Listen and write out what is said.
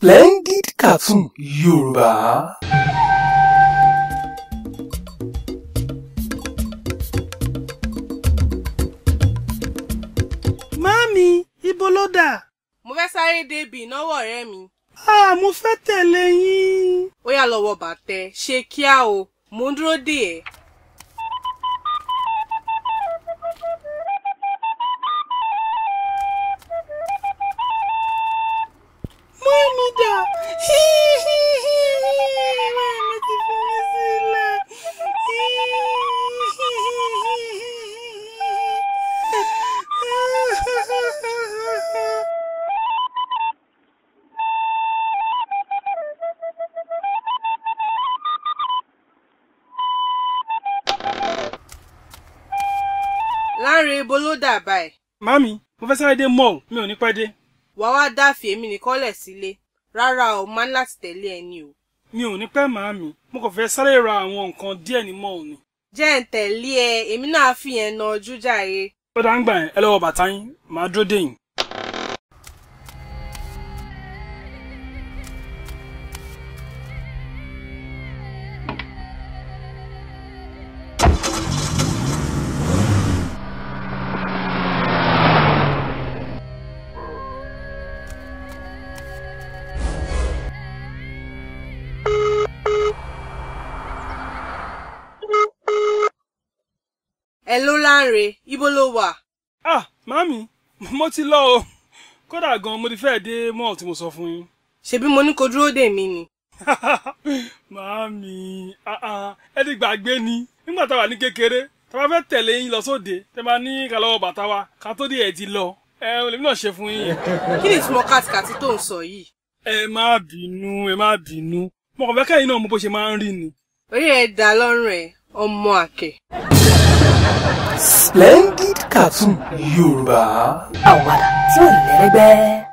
Splendid Cartoon Yorùbá. Màámi, ibo ló dà? Mo fẹ́ sáré débi ìnáwó ọ̀rẹ́ mi. Ah, mo fẹ́ tẹ̀lé yín. Ó yá lọ wọ bàtẹ, ṣe kíá o, mò ń dúró dè ẹ́. Màámi dà? Màámi ti fi mí sílẹ̀. Láńre, ibo ló dà báyìí? Màámi, mo fẹ́ sáré dé mall, mi ò ní pẹ́ dé. Wàá wá dáàfì èmi nìkan lẹ̀ sílé. Rárá o, máa ní láti tẹ̀lé ẹ ni o. Mi ò ní pẹ́ màámi, mo kàn fẹ́ sáré ra àwọn nǹkan díẹ̀ ní mall ni. Jẹ́ ń tẹ̀lé ẹ, èmi náà fi yẹn na ojú jàre. Ó dá ń gbà yẹn, ẹ lọ wọ bàtà yín, màá dúró dè yín. Ẹ ló Láńre, ibo ló wà? Ah, màámi, mo ti lọ o. Kódà gan mo ti fẹ́ dé mall tí mo sọ fún yín. Ṣebí mo ní kó dúró dè mí ni. Màámi, ẹ ti gbàgbé ni. Nígbà tá a wà ní kékeré, tá a bá fẹ́ tẹ̀lé yín lọ sóde, tẹ́ máa ní ká lọ́wọ́ bàtà wa, ká tó dé ẹ̀ ti lọ. Ẹ ò lèmi náà ṣe fún yín. Kí ni ìtumọ̀ kàtìkàtì tó ń sọ yìí? Ẹ má bínú, ẹ má bínú. Mo kàn fẹ́ kẹ́yìn náà mọ bó ṣe máa ń rí ni. Orí ẹ dá lọ́rùn ẹ̀, ọmọ àkẹ́. Splendid Cartoon Yorùbá. Àwàdà tí ò lẹ́lẹ́gbẹ́.